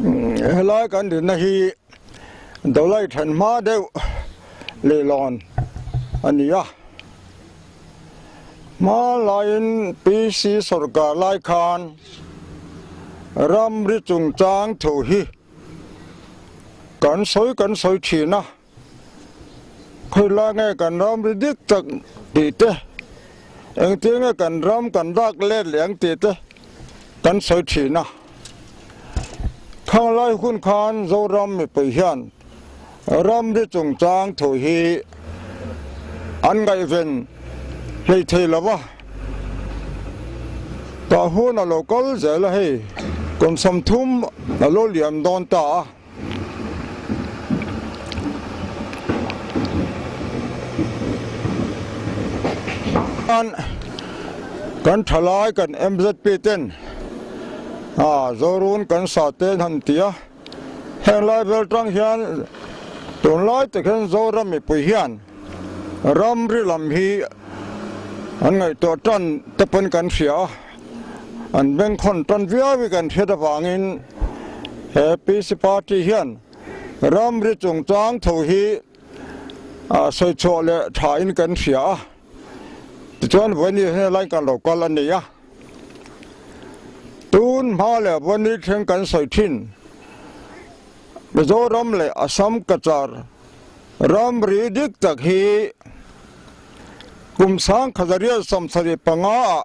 Helai kan dinna hi Dawlai then hma deuh leilawn a ni a. Hma laiin PC sawrkar lai khan ramri chungchang thu hi kan sawi kan sawi thin a. Khawilai nge kan ramri dik tak tih te, engtin nge kan ram kan lak let leh ang tih te kan sawi thin a. Khanglai hun khan Zoram mipui hian ramri chungchang thu hi an ngaihven hlei thei lo va. Tah hun a lo kal zel a hei, kum 30 a lo liam dawn ta a. Kan thalai kan MZP ten Zorun kan sa te an han ti a, heng lai vel tang hian tunlai tak hian Zoram mipui hian ramri lam hi an ngaihtuah tan te pawn kan hria a. An bengkhawn tan viau hi kan hriat avangin he PC party hian ramri chungchang tho hi sawi chhuah leh thain kan hria a, tichuan Vawini helai kan lo kal a ni a. Tun hma leh Vawini thleng kan sawi thin Mizoram leh Assam Cachar ramri dik tak hi kum 1975 ah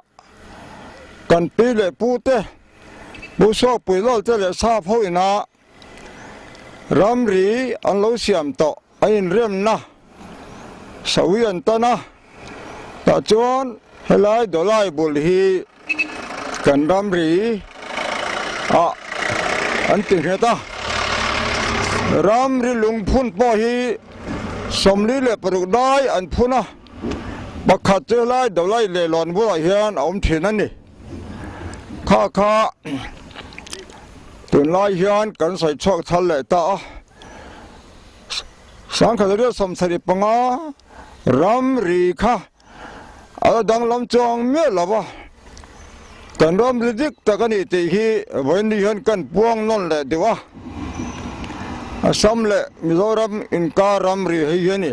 Kan pi leh pu te, Pu Suakpui Lal te leh Sap ho ina ramri an lo siam tawh a inremna sawi an tan a, tah chuan helai Dawlai bul hi kan ramri ah an ti nghet a, ramri lungphun pawh hi 46 lai an phun a. Pakhat chu helai Dawlai Leilawn bulah hian a awm thin a ni. Kha kha tunlai hian kan sawi chhuak thar leh ta a. 1975 ramri kha a la danglam chuang miah lo va. Kan ramri dik tak a ni tih hi vawiin hian kan puang nawn leh deuh a. Assam leh Mizoram inkar ramri hei hi a ni.